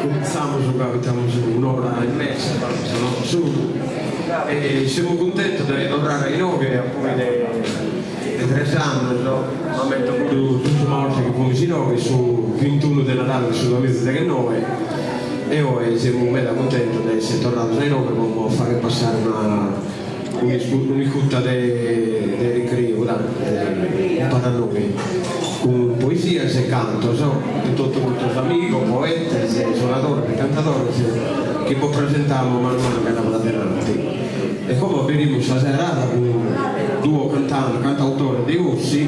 Cumentzamus ca abitamus un'ora e mesa, no solu, e semus cuntentos de torrare a inoghe a poi de de tres annos, m'ammento puru s'ultima 'orta chi fumis inoghe, su vintunu de Nadale de su duamiza e deghennoe, e oe semus meda cuntentos de esser torrados a inoghe po bos fagher passare una un'iscuta de de recreu, umpare a nois, cun poesias e cantos de totu custos amigos, poetes, sonadores e cantadores chi bos presentamus manu manu chi andamus adenanti. E como aberimus sa serada cun duos cantautores de Ossi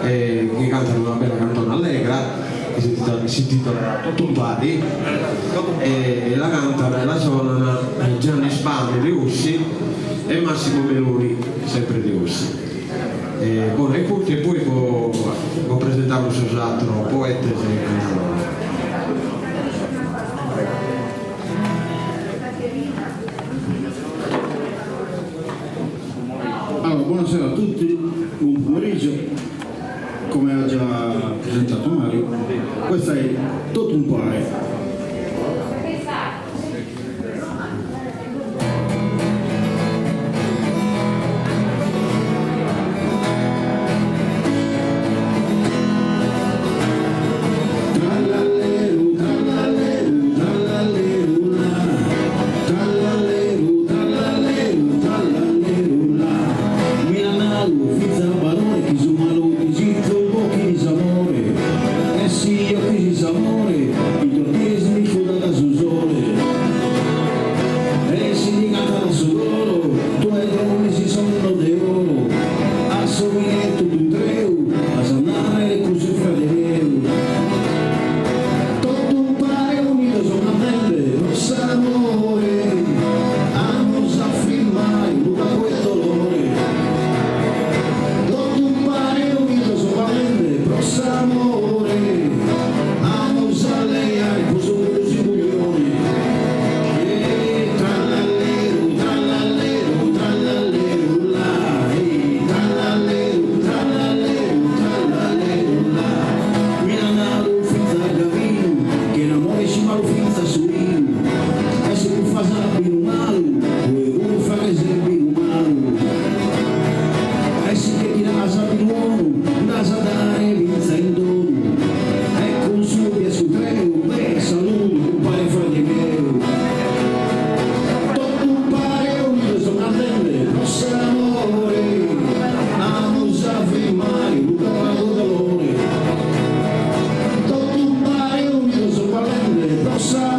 chi cantan una bella cantone allegra chi si titolat Totumpari e la cantan e la sonan Gianni Spanu de Ossi e Massimo Meloni sempre de Ossi. Bona iscurta e poi bos presentamus sos ateros poetes e cantadores. Allora, buonasera a tutti, buon pomeriggio. Come ha già presentato Mario, questa è Totumpare. Trallalleru, trallalleru, trallalleru là, trallalleru, trallalleru, trallalleru là. Mi l'at nadu finza Barore chi su malu disizu bochit s'amore, e si 'ochis s'amore intro dies l'iscudat su sole. E si ti cantat su coro tue drommis sonnos de oro, a s'omine totu intreu as a narrer cussu est frade meu. Totumpare unidos cantende pro s'amore amus a firmare unu pagu 'e dolore. Totumpare unidos ballende pro s'amore amus a leare pro su peus buglione. E trallalleru trallalleru trallalleru là e trallalleru trallalleru trallalleru là. Mi l'at nadu finza Gavinu chena amore est malu finza su 'inu e si bufas binu malu tue puru faghes binu malu e si che tiras binu 'onu nd'as a dare finza in donu e cun su fiascu intreu beh saludu cumpare frade meu. Totumpare unidos cantende pro s'amore amus a firmare unu pagu 'e dolore. Totumpare unidos ballende pro s'amore.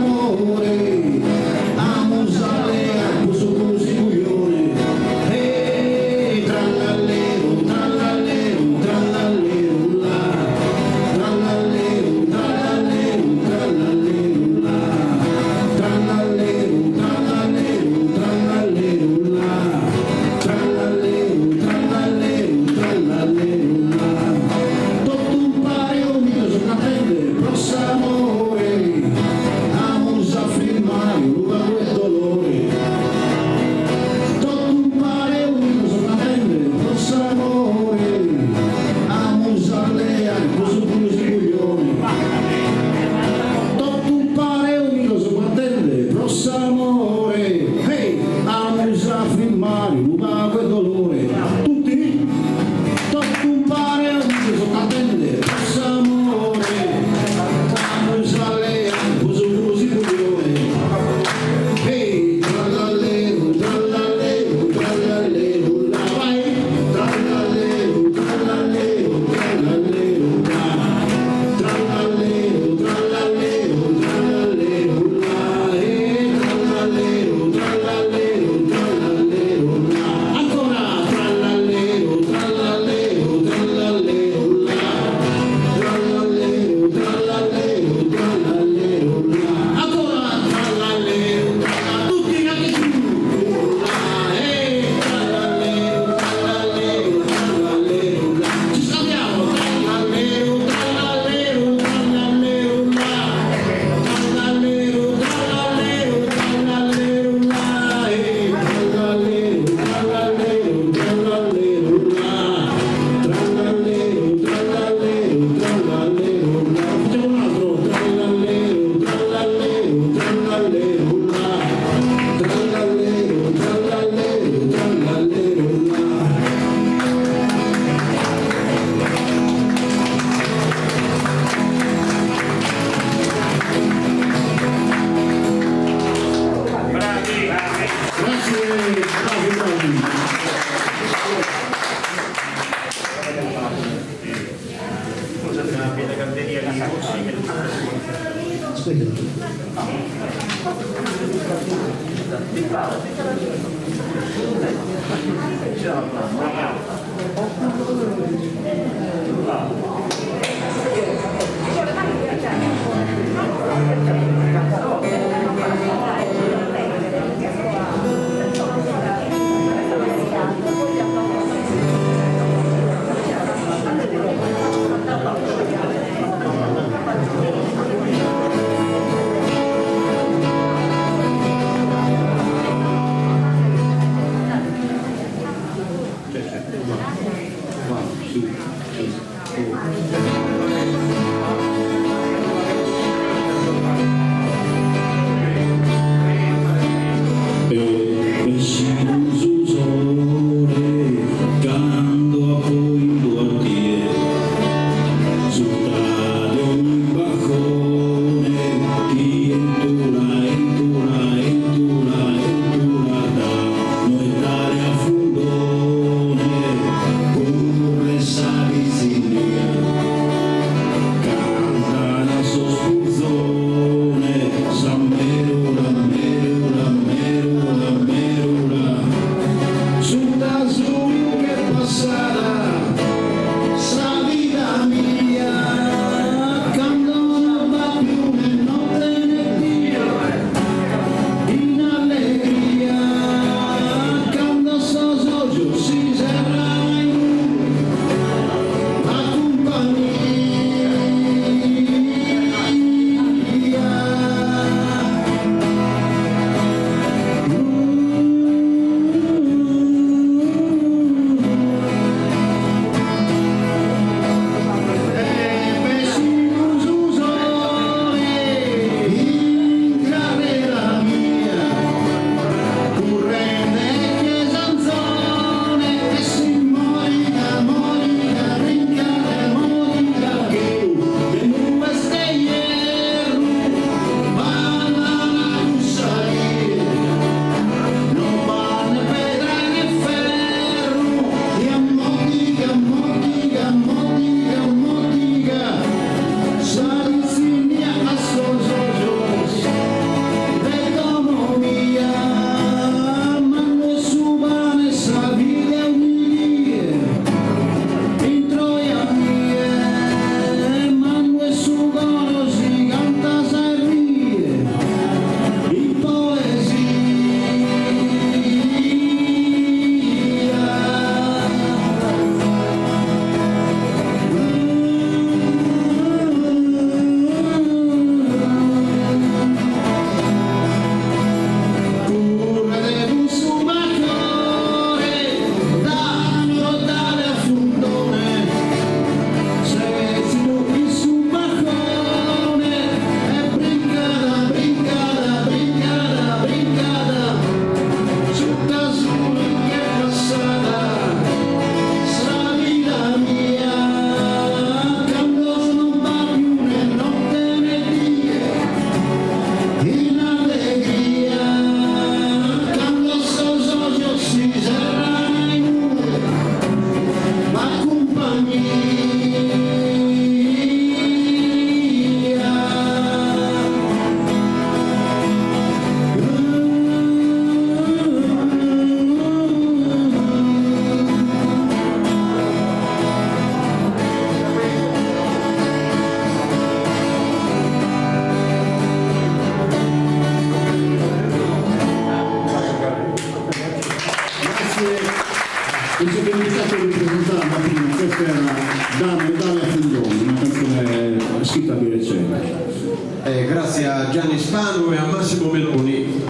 Grazie a Gianni Spanu e a Massimo Meloni,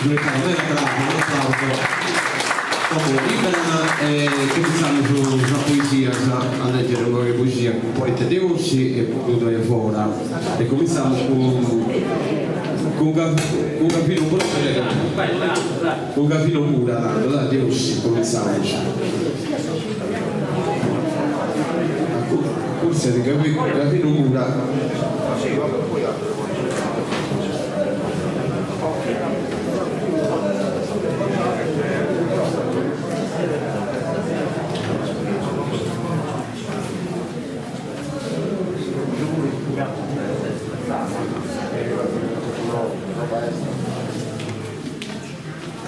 un applauso. Dopo Liberan e cominciamo sulla poesia, a leggere un po' di poesia con Poete De Orsi e poi da fuori. E cominciamo con Gavino Mura, con Gavino Mura, da De Orsi cominciamo. Forse di Gavino Mura.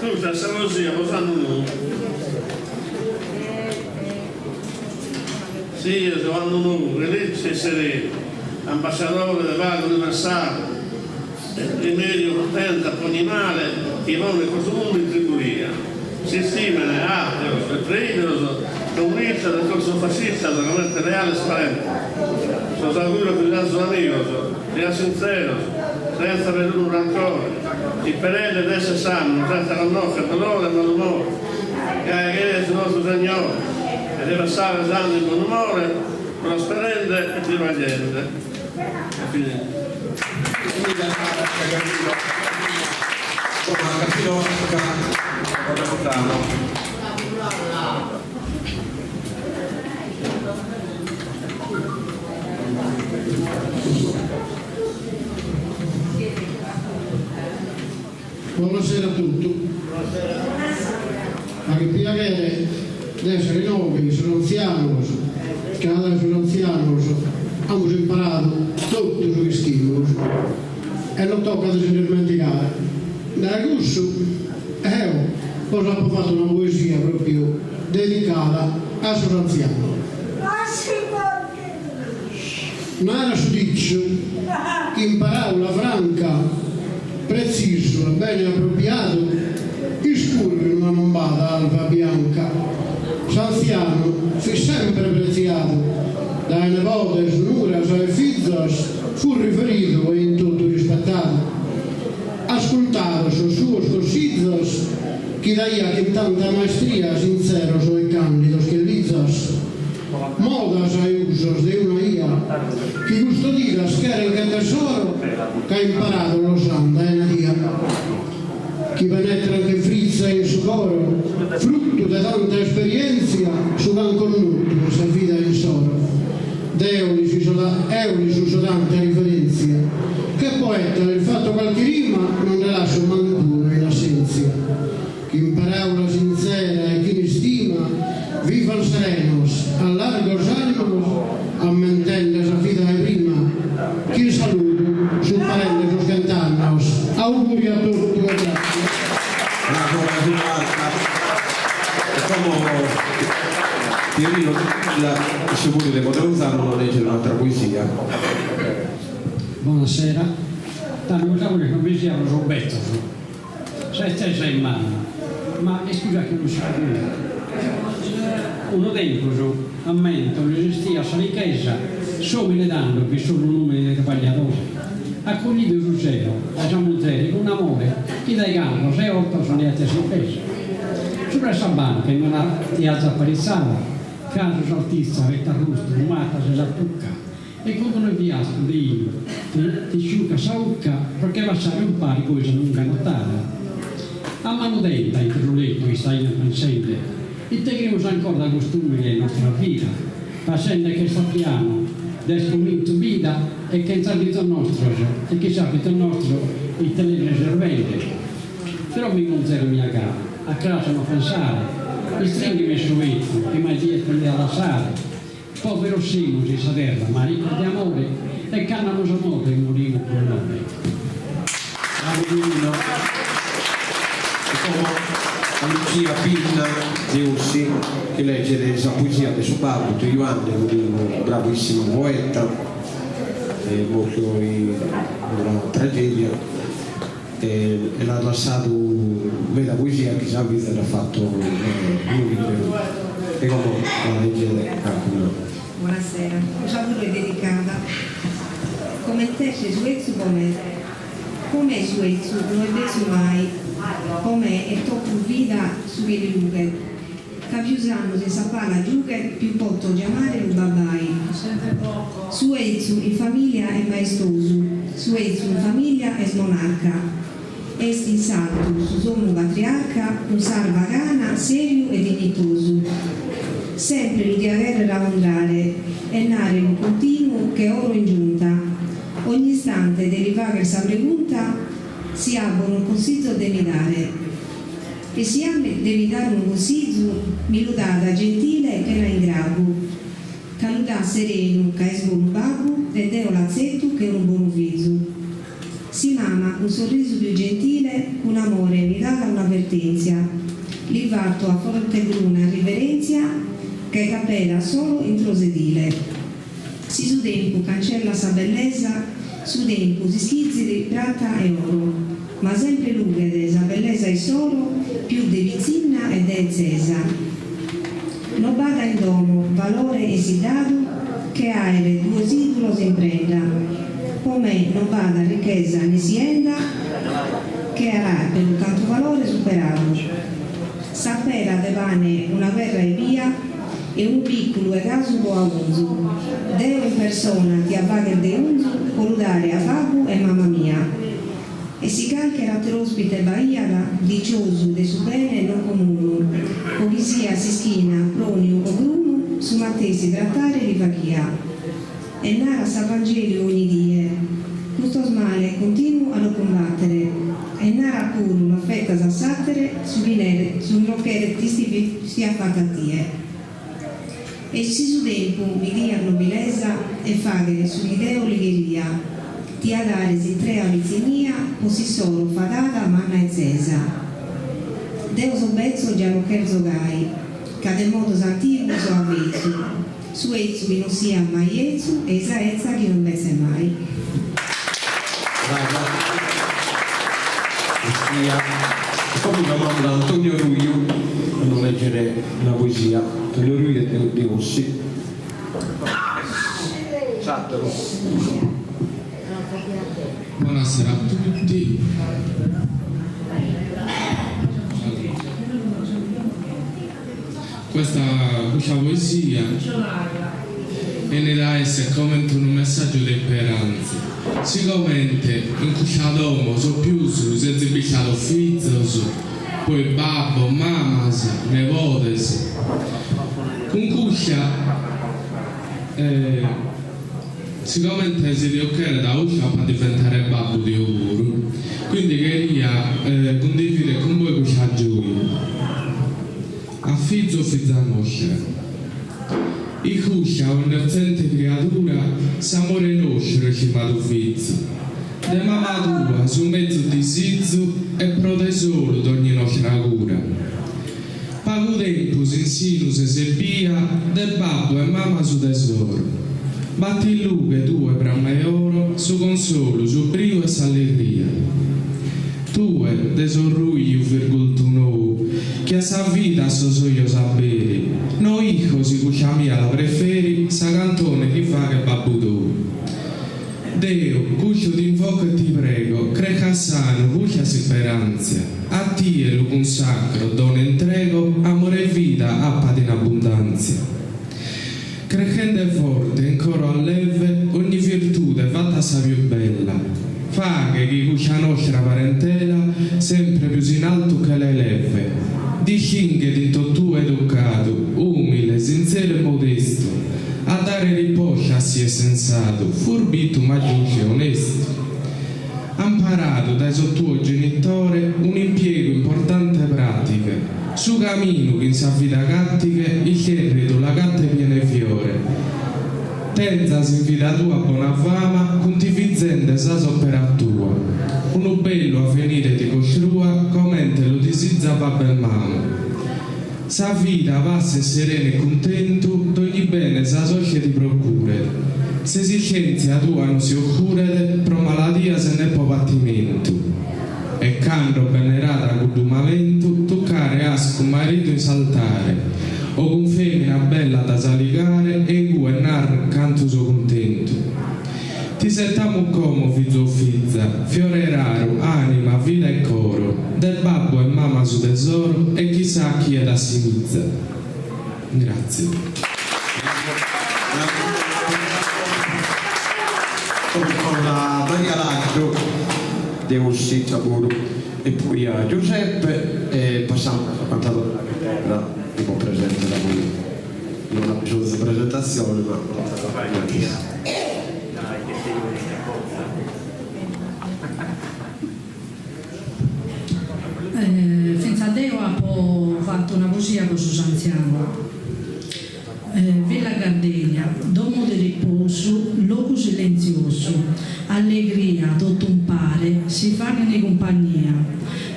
Custa est sa poesia po s'annu nou. Sias o annu nou, felice e serenu, ambasciadore de paghe universale, rimediu potente a ogni male chi ponet custu mundu in tribulia. S'istimen ateos e preideros, comunistas e totu sos fascistas comente leales parentes. Sos augurios chi sian sos amigos, sian sintzeros, sentza perunu rancore, isperende d'esser s'annu sentza connoscher dolore e malumore. Gai cheret su nostru Segnore, e de passare s'annu in bonumore, prosperende e tribagliende. E finito. Buonasera a tutti. Faghet piaghere de essere inoghe chin sos antzianos, ca dae sos antzianos amus imparadu totu su chi ischimus e non tocat de si nd'ismentigare. Dae cussu eo bos apo fatu una poesia propriu dedicada a sos antzianos. Narat su diciu chi in paraula franca, pretzisu e bene apropiadu, iscuru inue non b'at alva bianca. S'antzianu fit sempre pretziadu, dae nebodes, nuras e fizos fut riveridu e in totu rispetadu. Ascultados sos suos cossizos chi daiat chin tanta maestria sintzeros e candidos che lizos. Modas e usos de una 'ia chi custodidas cheren che tesoro ca imparados los an dae nadia chi penetran che fritza in su coro fruttu de tanta esperientzia su ch'an connotu in sa vida insoro. Deo lis eo lis uso tanta riverentzia che poeta lis fatto calchi rima non nde lasso mancunu in assentzia. Chin paraula sintzera e chin istima, vivan serenos, a largos annos, ammentende sa vida 'e prima, chin saludu, superende sos chent'annos. Auguri a totu e gratzias. Bravo Marta. E como Pierino Tella, issu puru de Codronzanu, nos legget un'atera poesia. Bonasera. Tando custa puru est una poesia pro sos betzos. Sa 'etzesa est manna, ma iscusa chi non si faghet. Unu tempus, ammento, no esistiat sa richesa, s'omine tando fit solu un'omine tribagliadore, accoglidu su sero dae sa muzere cun amore chi dae campos e ortos nde 'atiat s'ispesa. Subra sa banca in una tiaza apparitzada, casu, saltitza, petta arrustu, pumatas e lattucca, E cun unu fiascu de 'inu t'isciucat sa 'ucca pro che passare umpare poi sa lunga nottada. A manu tenta intro su lettu istaian pensende, ite cherimus ancora da cust'umile nostra vida, passende ch'est a pianu dae comintzu bida e chentza fizos nostros e chissà fizos nostros ite l'est riservende. Però mi muzere mia cara, a cras no pensare, istringhemi su pettu chi mai dies ti nde lassare. Poveros semus in sa terra ma riccos de amore e cando amus a morrer morimus cun onore. Bravo Pierino. E como a Lucia Pinna de Ossi chi legget sa poesia de su babbu tiu Juanne, unu bravissimu poeta, mortu in una tragedia e l'at lassadu meda poesia chi sa fiza nd'at fatu unu liberu e como la legget Carcuna. Buonasera, custa puru est dedicada. Coment'est su 'etzu po me. Po me su 'etzu no est betzu mai, po me est totu vida su chi li lughet. Ca pius annos in sa pala giughet pius poto giamàrelu babbai. Su 'etzu in familia est maestosu, su 'etzu in familia est monarca. Est in s'altu su sommu patriarca cun s'arva cana seriu e dignitosu. Sempre lu dia cherrer aundrare e nàrelu continu che oro in giunta. Ogn'istante de li fagher sa pregunta si at bonos consizos de mi dare. E si at de mi dare unu consizu, mi lu dat gentile chena ingrabu, ca lu dat serenu ca est bonu babbu e deo l'atzeto che unu bonu fizu. Si mama cun sorrisu pius gentile cun amore mi dat un'avvertenzia li fatto a forte bruna riverenzia che ch'apeda solu intro sedile. Si su tempu cancellat sa bellesa su tempus ischizit prata e oro ma sempre lughet sa bellesa issoro pius de pitzinna e de 'etzesa. No b'at in domo valore 'e siddadu che àere duos ìdulos in prenda. Po me no b'at richesa ne sienda che at tantu valore superadu. S'apera de pane una perra ebbia e unu bìculu 'e casu po aunzu, deo in persona tia fagher deunzu po lu dare a babbu e mama mia. E si calchi ater'ospite b'aiat, diciosu de su bene non comunu, po chi siat s'ischina proniu o grunu, su matessi trattare li faghia. E narat s'Avangeliu ogni die, custos male continu a lu cumbattere, e narat puru no fettas a s'atere su chi neret su chi no cheret chi siat fattu a tie. E si su tempu mi diat nobilesa 'e fagher su chi deo li cheria, tia dare s'intrea pitzinnia po s'issoro fadada manna 'etzesa. Deo so betzu e già no cherzo gai, ca de modos antigos so avetzu, su 'etzu chi non siat mai 'etzu e-i sa 'etza chi no imbetzet mai. Brava. Lucia. E poi chiamamo da Antonio Ruiu a non leggere una poesia. Antonio Ruiu è de, de Ossi. Esatto. Buonasera a tutti. Questa, questa poesia viene da essere come un messaggio di speranza. Sicomente in custa domo so pius sezis bistados fizos, poi babbo, mamas, nebodes. Cun custa eh, sicomente si Deu cheret a uscia apo a diventare babbu deo puru, quindi cheria eh, condividere con voi custa gioia. A fizu o fiza nostra. I cuscia o innocente criatura s'amore nostru istimadu fizu. De mama tua su mezus disizu e pro te solu dogni nostra cura. Pagu tempus in sinu ses ebbia de babbu e mama su tesoro. Batti lughe tue pramma 'e oro su consolu, su briu e s'allegria. Tue de sos Ruiu virgultu nou chi a sa vida sos ojos abberi, no isco si custa mia la preferi sa cantone chi faghet babbu tou. Deo custu t'invoco e ti prego, crescas sanu, custa s'isperantzia, a tie lu cunsacro, dono e intrego, amore e vida apat in abbundantzia. Creschende forte in coro alleve ogni virtude fatta sa pius bella, faghe chi custa nostra parentela sempre pius in altu che l'eleve, distingheti in totue educadu, umile, sintzeru e modestu, a dare riposcia sies sensadu, furbitu ma giustu e onestu. Amparadu dae su tuo genitore un'impiegu importante pratiche, su caminu chi in sa vida agattiche iscerridu l'agatte pienu 'e fiore. Tenzas in vida tua bona fama cuntivizende sas operas tua. Unu bellu avvenire ti costrua comente lu disizat babbu e mama. Sa vida passes serenu e cuntentu, dogni bene sa sorte ti procuret, s'esistèntzia tua non si oscuret pro maladias e ne pro patimentu. E cando bennerat cuddu mamentu, tuccare as cun maridu in s'altare, o cun femina bella t'as a ligare e igue narrer cantu so cuntentu. T'isettamus como, fizu o fiza, fiore raru, anima, vida e coro, de babbu e mama su tesoro e chissà a chie t'assimizat. Grazie. Con la Maria Lagro de Ossi puru e poi a Giuseppe e passiamo al cantatore della chitarra che può presente da voi. Non ha bisogno di presentazione ma Eh, fintzas deo apo fatu una poesia pro sos antzianos. Eh, Villa Gardenia, domo de riposu, logu silentziosu, allegria totu umpare. faghen cumpagnia.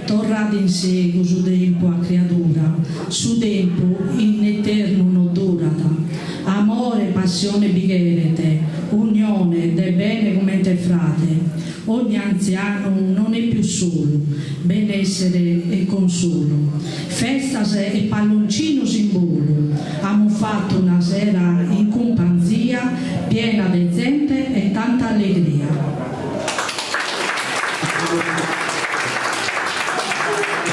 Torrade in segus su tempu a criadura, su tempu in eternu no durat. Amore e passione bi cheret, unione de bene comente frade. Ogni antzianu non est pius solu, benessere e consolu. Festas e palloncinos in bolu, amus fatu una sera in cumpanzia piena de zente e tanta allegria.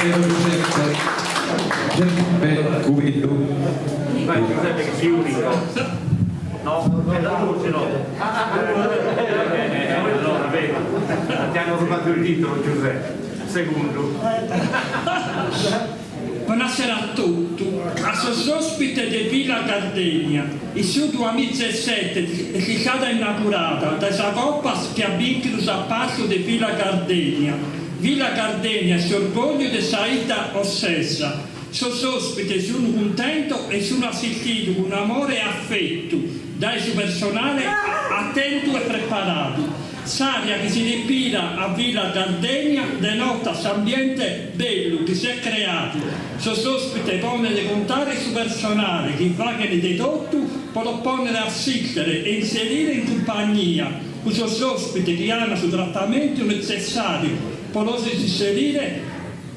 Giuseppe, Giuseppe Cubeddu. Vai Giuseppe che sei unico. No, è la voce no. Allora, vedi, ti hanno rubato il titolo Giuseppe. Secondo. Buonasera a tutti. A sos ospite de Villa Gardenia, in su duamizesete est istada inaugurada dae sa Coppas chi at bìnchidu s'appaltu de Villa Gardenia. Villa Gardenia est s'orgògliu de sa 'idda ossesa. Sos òspites sun cuntentos e sun assistidos cun amore e afetu dae su personale atentu e preparadu. S'ària chi si respirat a Villa Gardenia denotat s'ambiente bellu chi s'est creadu. Sos òspites podent contare su personale chi faghet de totu pro los pònnere a assìstere e inserire in cumpagnia cun sos òspites chi ant su tratamentu netzessàriu pro los inserire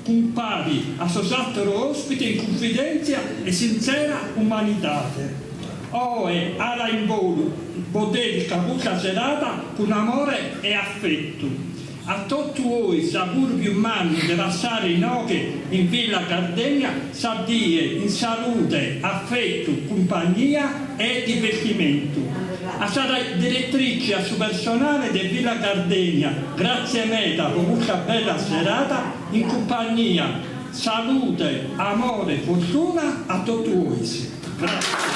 Cumpari a sos àteros òspites in cunfidèntzia e sintzera umanidade. Oe Ala in Bolu bos dèdicat custa serada cun amore e afetu. A totu 'ois s'augùriu pius mannu de passare inoghe in Villa Gardenia sa die in salude, afetu, cumpagnia e divertimentu. A sa diretrice e a su personale de Villa Gardenia, gratzie meda pro custa bella serada in cumpagnia, salude, amore, fortuna a totu 'ois. Gratzie.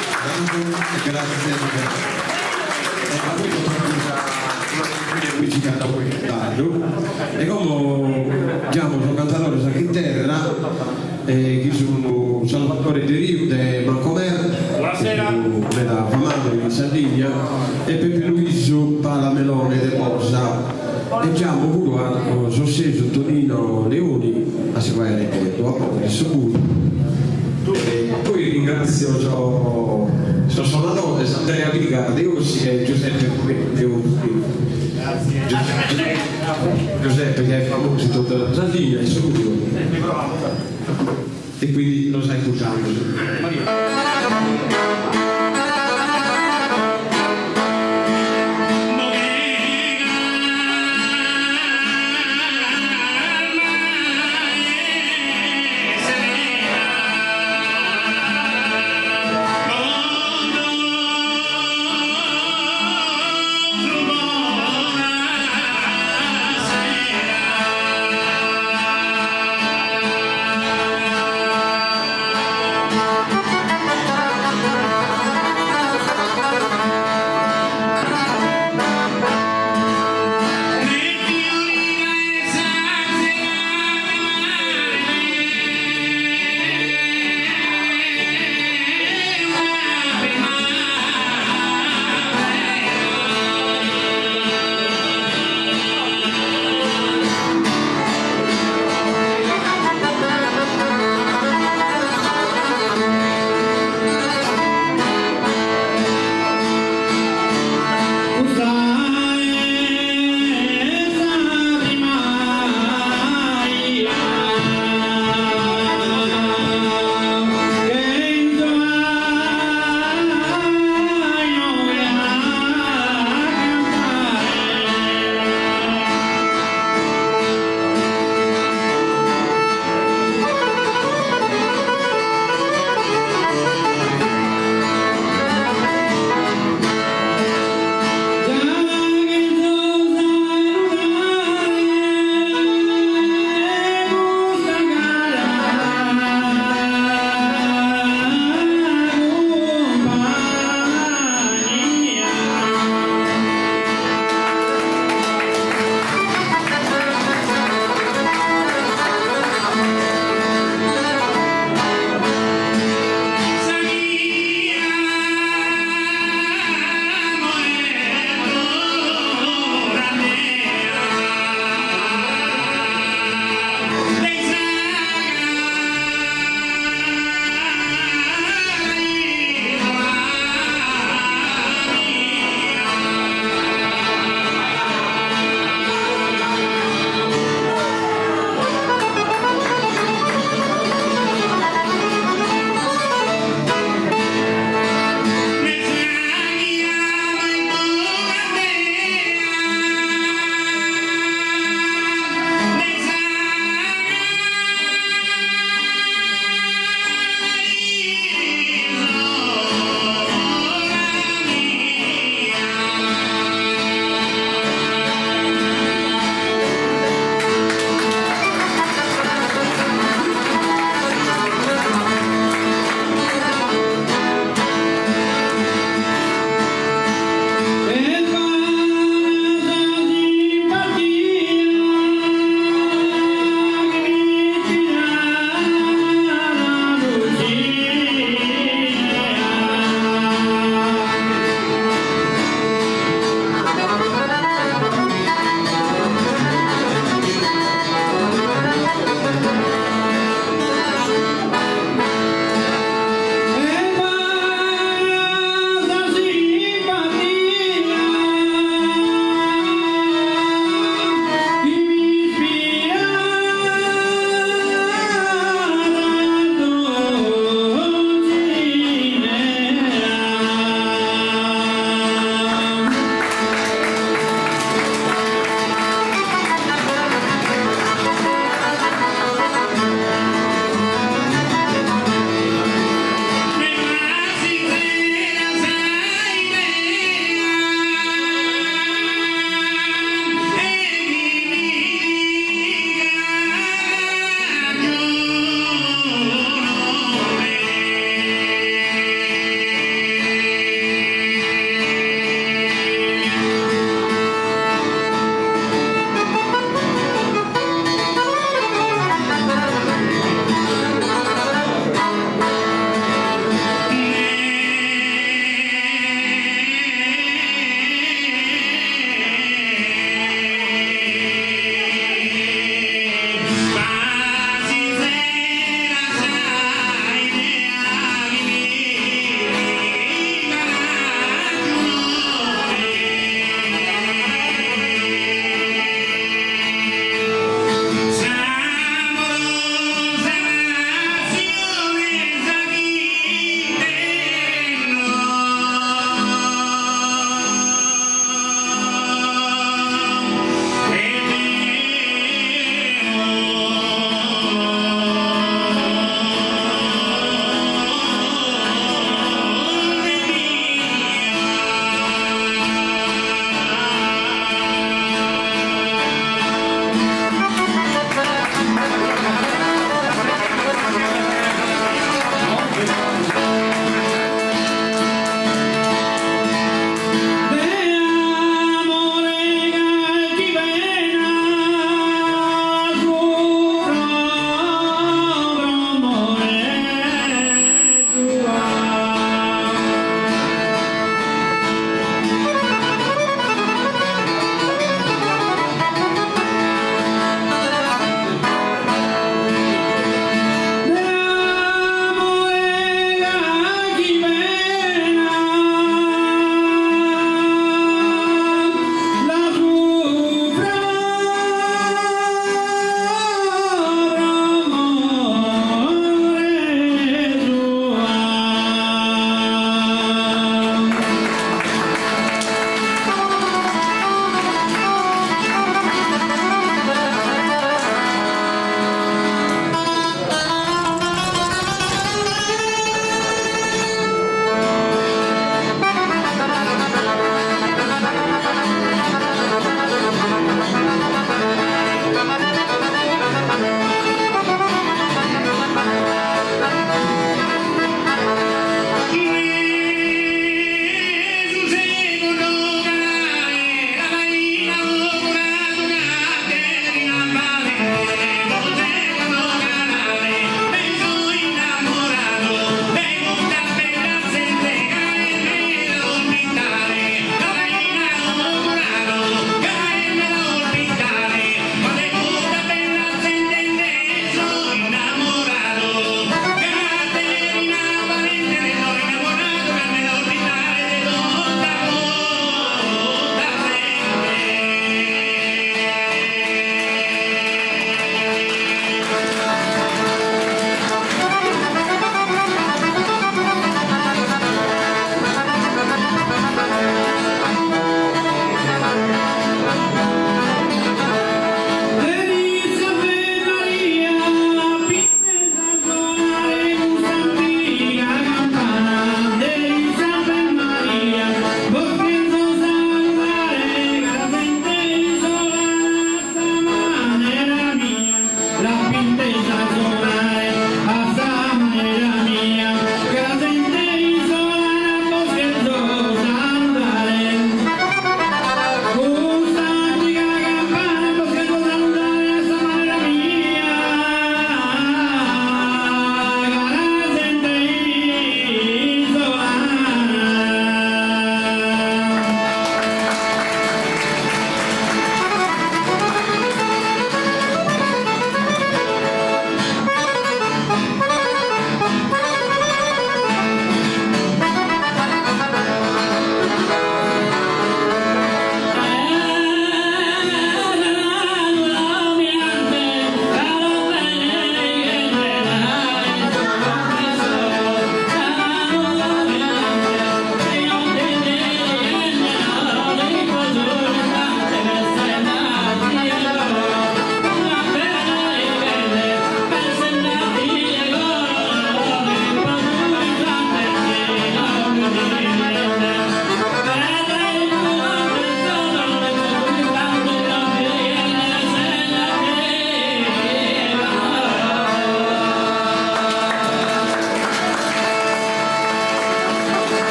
E como giamo sos cantadores a chiterra chi sun Salvatore Deriu de Macomer, meda famadu in Sardigna, e Peppe Luisu Pala Melone de Bosa. E giamo puru a s'ossesu Tonino Leoni a si fagher duas boghes issu puru. E poi ringratzio sos sonadores Andrea Piga de Ossi e Giuseppe Cubeddu de Ossi. Giuseppe chi est famosu in totu sa Sardigna issu puru e quindi los iscurtamus.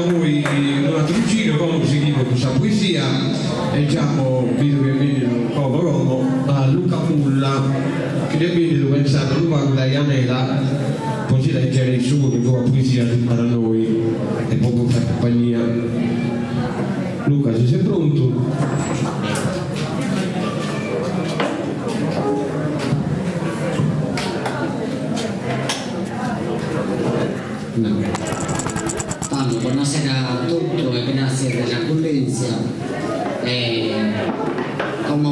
poi un atteru giru, como sighimus cun sa poesia e giamo, bidu chi est bennidu como como, a Luca Mulla, chi nd'est bennidu pensande unu pagu dae Anela po si leggere issu puru una poesia umpare a nois e po bos fai cumpagnia. Luca si ses prontu. Tando, bonasera a totu e gràtzias de s'acullèntzia e como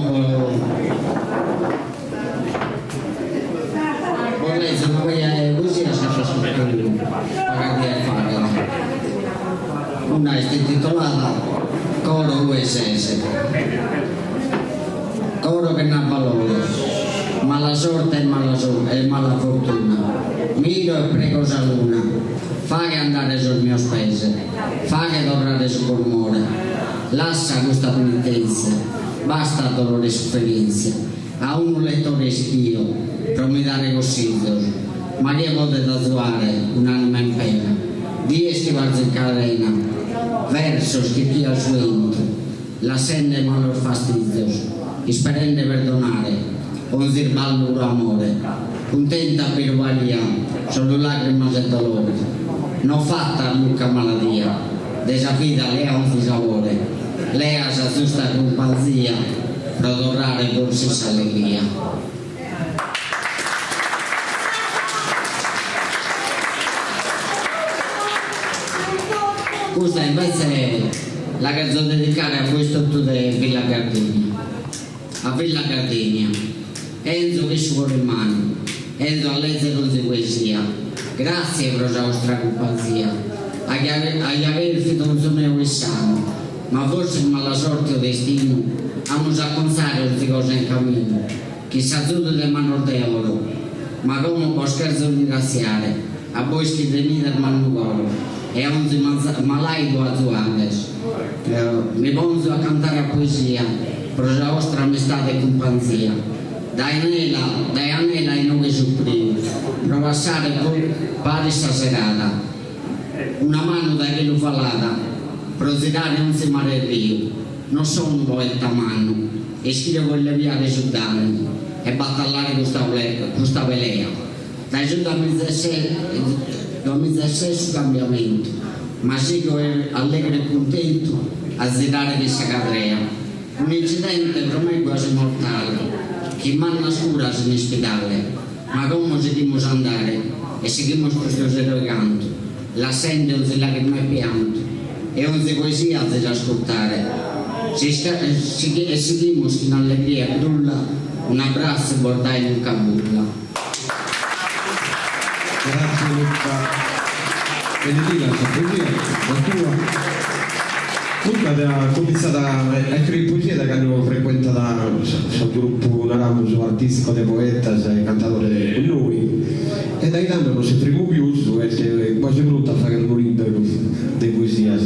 bos lezo una paja 'e poesias chi apo iscritu pagas dies faghet. Una est intitolada Coro ue ses. Coro chena valore, mala sorte e mala fortuna, miro e prego sa luna, faghe andare sos mios pes, faghe torrare su bonumore, lassa custa penitenzia, basta dolore e sufferenzia, a unu lettore iscrio pro mi dare cossizos, ma chie podet azuare un'anima in pena, dies chi parzo in cadena, versos chi chirchiat su 'entu. Lassende malos fastizos, isperende perdonare onzi irballu pro amore, cuntenta abberu paria, solu lagrimas e dolore. No fattas Luca maladia, de sa vida lea onzi sabore, lea sa zusta cumpanzia pro torrare forsis s'allegria. Custa invece la cherzo dedicare a bois totu de Villa Gardenia. A Villa Gardenia. 'Enzo chin su coro in manu, 'enzo a lezer onzi poesia, Gratzie pro sa 'ostra cumpanzia, aia cherfidu 'onzu meu issanu, ma forsis mala sorte o destinu, amus a acontzare onzi cosa in caminu. Chin s'azudu de manos de oro. Ma como bos cherzo ringrassiare, a bois chi tenides mannu coro e a onzi malaidu azuades. Mi ponzo a cantare a poesia pro sa 'ostra amistade e cumpanzia. Dae Nela, dae Anela inoghe supriu, pro passare paris sa serada. Una manu dae chelu falada pro zirare onzi mare e riu. No so unu poeta mannu. Iscrio pro illebiare su dannu e batallare custa custa pelea. Dae su duamizaeses su cambiamentu, ma sigo allegru e cuntentu a zirare chin sa cadrea. Un'incidente pro me guasi mortale, chin mannas curas in ispidale, ma como sighimus a andare e sighimus custu sero 'e cantu, lassende onzi lagrima e piantu e onzi poesia azis a ascurtare. E sighimus chin allegria e brulla un'abbratzu bos dae Luca Bulla. Grazie Luca. Benedida sa poesia, la tua. Luca at comintzadu a iscriere poesia dae cando frecuentat su gruppu, naramus, artistico de poetas e cantadores cun nois e dae tando non s'est frimu pius, est quasi prontu a fagher unu liberu de poesias.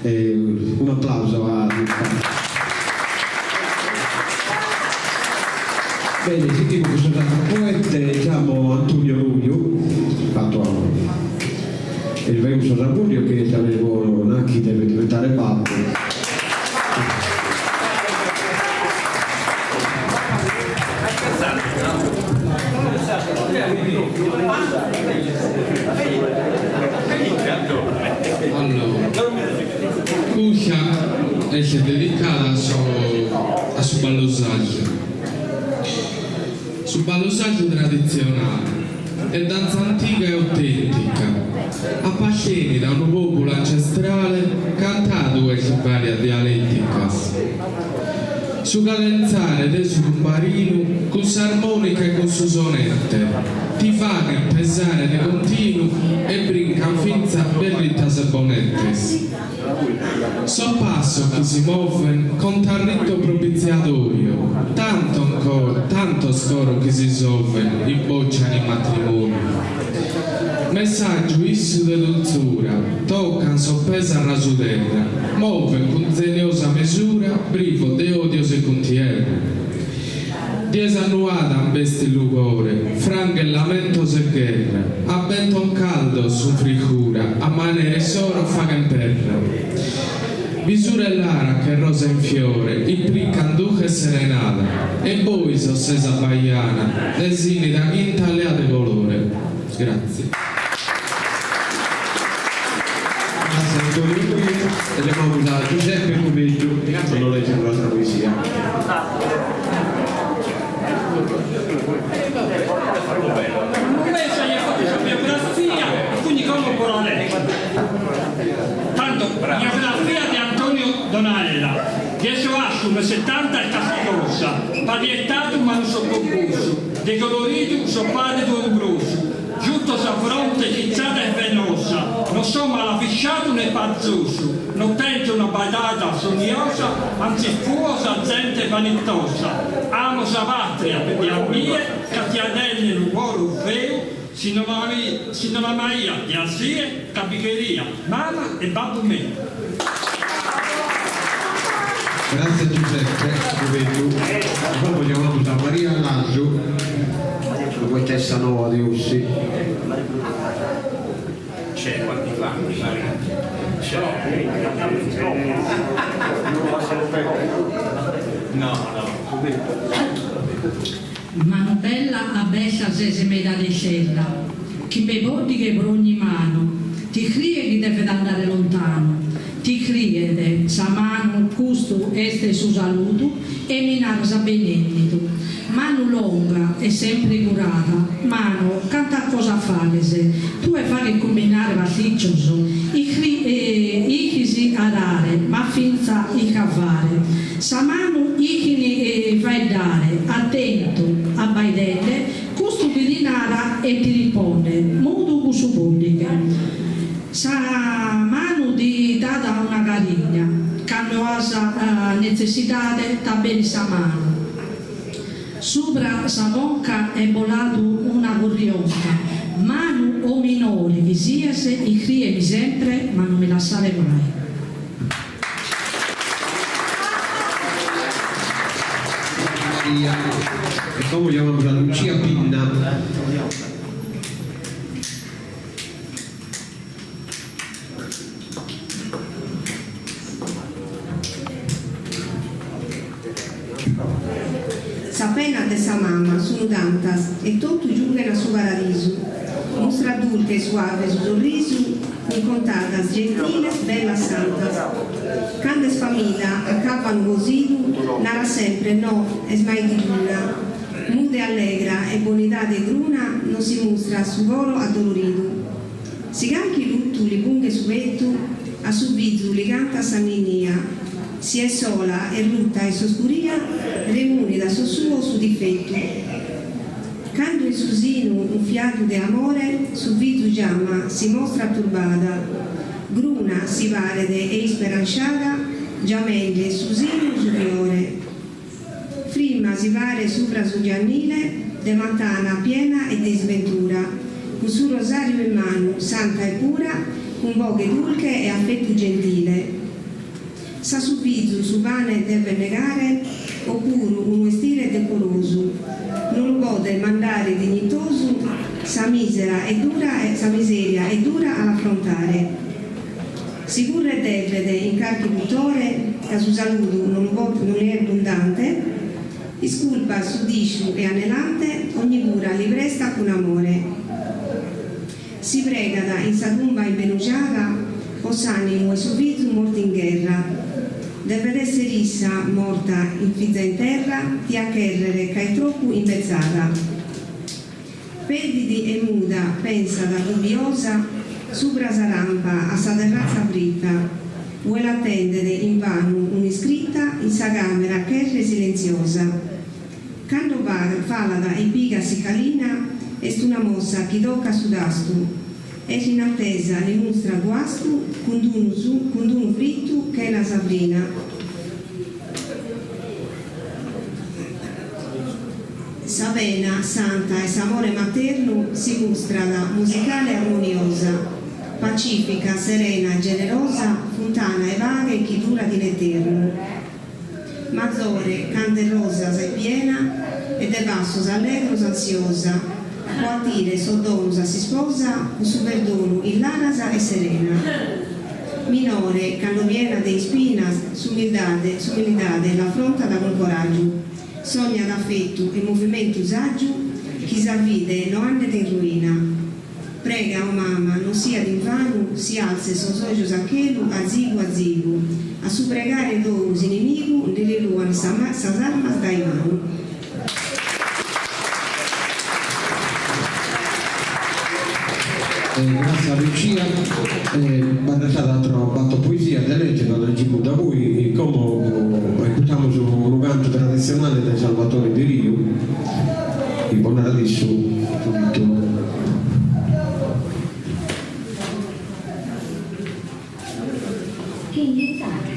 Unu applauso a Luca. Bene, sighimus cun sos atteros poetes, giamo Antonio Ruiu, fattu e li faghimus sos augurios chi est amigu nachi devet diventare babbu. Allora, custa est dedicada a su a su ballu sardu. Su ballu sardu traditzionale est dantza antiga e autentica, apartenit a unu populu ancestrale cantadu est in varias dialeticas. Su cadentzare de su tumbarinu cun s'armonica e cun su sonete ti faghen pesare de continu e brincan fintzas berritas e bonetes. Sos passos chi si moven contan rito propiziatorio, tantos coros chi si soven imbocian in matrimonio. Messaggiu issu de dulzura, tocan sos pes a rasu terra, moven cun zeniosa mesura brivos de odios e cuntierra. Dies annuada bestit lugore, franghet lamentos e gherra, a bentos caldos sun fricura, a manera issoro faghen perra. Bisura e lara che rosa in fiore, iprican dulche serenada, e bois, o sesa bajana, de s'innida chinta leade colore. Grazie. Grazie Antonio Ruiu e giamamus a Giuseppe Cubeddu pro nos leggere un'altra poesia. Invece gli ha fatto sa biografia e quindi como apo a leggere. Tanto, biografia de Antonio Donaera. Deo so assu unu e setanta e carchi cosa, parietadu ma non so gobbosu, de coloridu so pàlidu e umbrosu, giuto sa fronte sizzada e venosa, non so malafisciadu ne pazosu, no tenzo una abbaidada sonniosa, antzis fuo sa zente vanitosa. Amo sa patria pius de a mie, ca tiat tenner unu coro feu, si no si no l'amaia de asie, ca bi cheria mama e babbu meu. Grazie Giuseppe Cubeddu. E como giamamus a Maria Lasu, una poetessa noa de Ossi. Manu bella abesa ses meda lizera, chimbe poddighe pro ogni manu, ti criet chi devet andare lontanu, ti criet sa manu custu est su saludu e mi naras benennidu. Manu longa e sempre curada, manu canta cosa faghes, tue faghes cumbinare pasticcios, ischis arare ma finza iscavare, sa manu ischit faeddare, atentu abbaidende, custu chi ti narat e ti rispondet, mudu cun su poddighe. Sa manu ti dat una carigna, cando as netzessidade t'aberit sa manu. Subra sa conca est boladu una corrionca, manu o minore chi sias, iscriemi sempre ma non mi lassare mai. Maria. E como giamamus a Lucia Pinna. Sa penas de sa mama sunu tantas e totu giughen a su paradisu. Mustrat dulche e suave su sorrisu cun contadas gentiles, bellas santas. Cando est famida a cavanu cosidu narat sempre no est mai dijuna. Muda e allegra e bonidade gruna non si mustrat su coro addoloridu. Si calchi luttu li punghet su pettu a su fizu li cantat sa ninnia. Si est sola e rutta in s'oscuria remunit a sos suos su difettu. Cando in su sinu unfiadu de amore su fizu giamat si mostrat turbada. Gruna si paret e isperansciada giamende su sinu su fiore. Frimma si paret subra su giannile de matana piena e de isventura, cun su rosariu in manu, santa e pura, cun boghe dulche e affettu gentile. S'a su fizu su pane devet negare o puru unu 'estire decorosu, non lu podet mandare dignitosu sa misera est dura sa miseria est dura a l'affrontare. Si currer devet in carchi dutore ca su saludu non lu non li est bundante, isculpat su disciu e anelante ogni cura li prestat cun amore. Si pregat in sa tumba imbenujada po s'animu 'e su fizu mortu in gherra. Devet esser issa morta in fiza in terra tiat cherrer ca est tropu imbetzada. Pedit e muda pensat dubbiosa subra sa rampa a sa terratza frita, ue l'atendet invanu un'iscrita in sa camera cherre silentziosa. Cando falat e pigat s'iscalina est una mossa chi tocat su tastu, est in atesa li mustrat guastu cun d'unu fritu chena sa frina. Sa pena santa 'e s'amore maternu si mustrat musicale e armoniosa, pacifica, serena e generosa, funtana 'e paghe chi durat in eternu. Mazore, cand' 'e rosas est piena e de passos allegros ansiosa, po 'atire sos donos a s'isposa cun su perdonu in laras e serena. Minore, cando piena de ispinas, s'umildade s'umilidade l'afrontat cun coraggiu. Sognat afetu e movimentu saggiu chi sa fide no andet in ruina. Prega, o mama, non siat invanu si alzes sos ojos a chelu azigu azigu, a su pregare tou s'inimigu nde li ruan sas armas dae manu. Grazie a Lucia, b'at restadu atteras battor poesias de leggere, las leggimus da poi, como iscurtamus unu cantu traditzionale de Salvatore Deriu, chi bos narat issu su titulu. 拼音打开。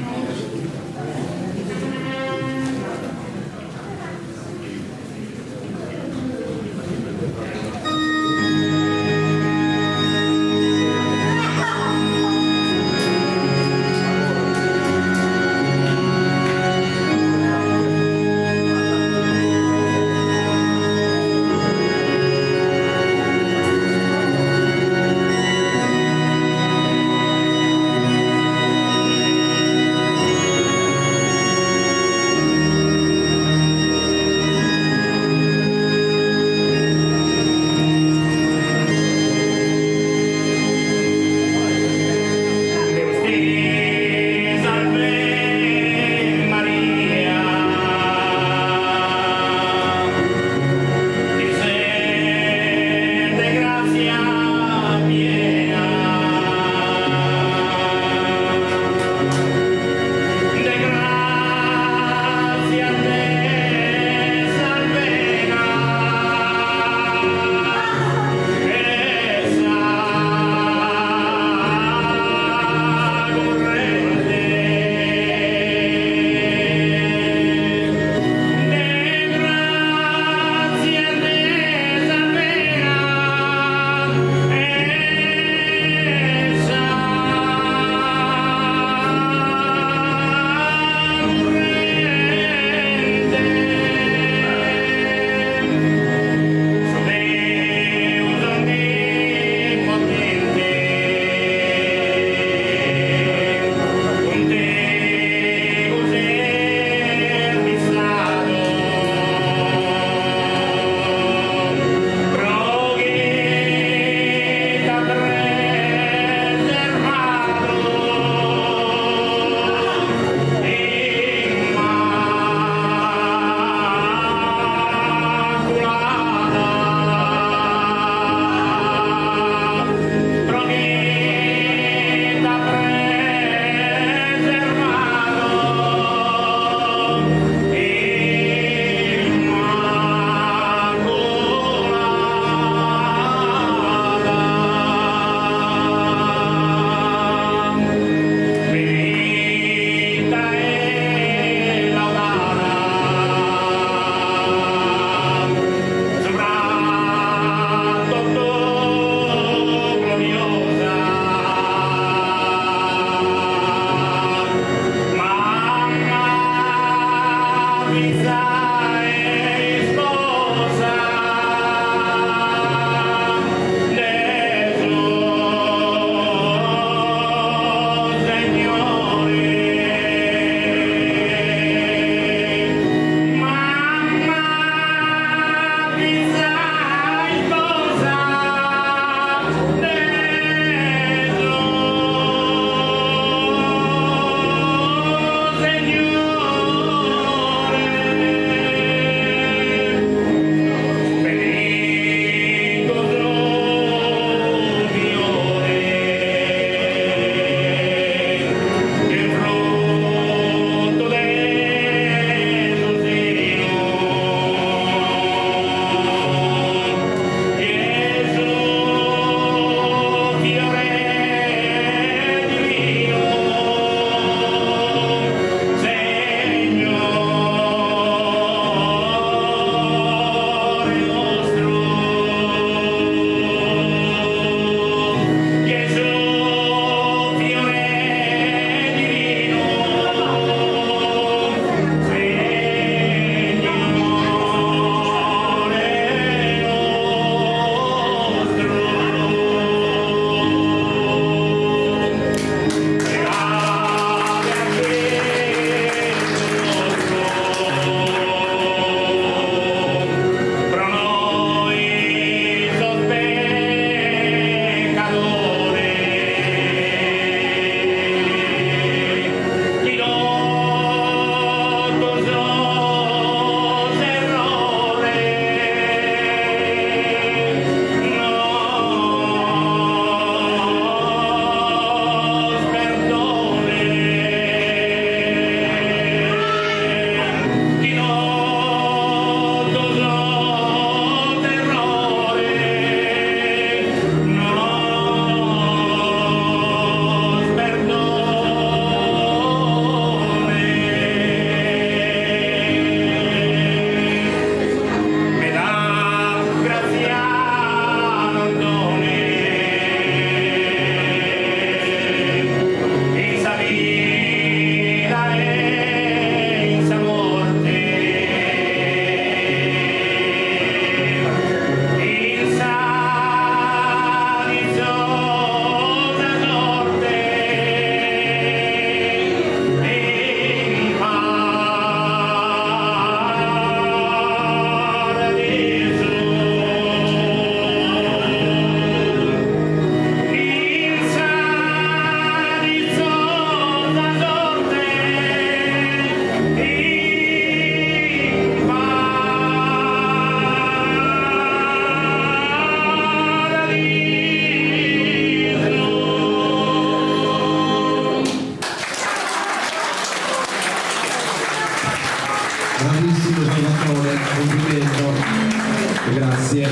Grazie.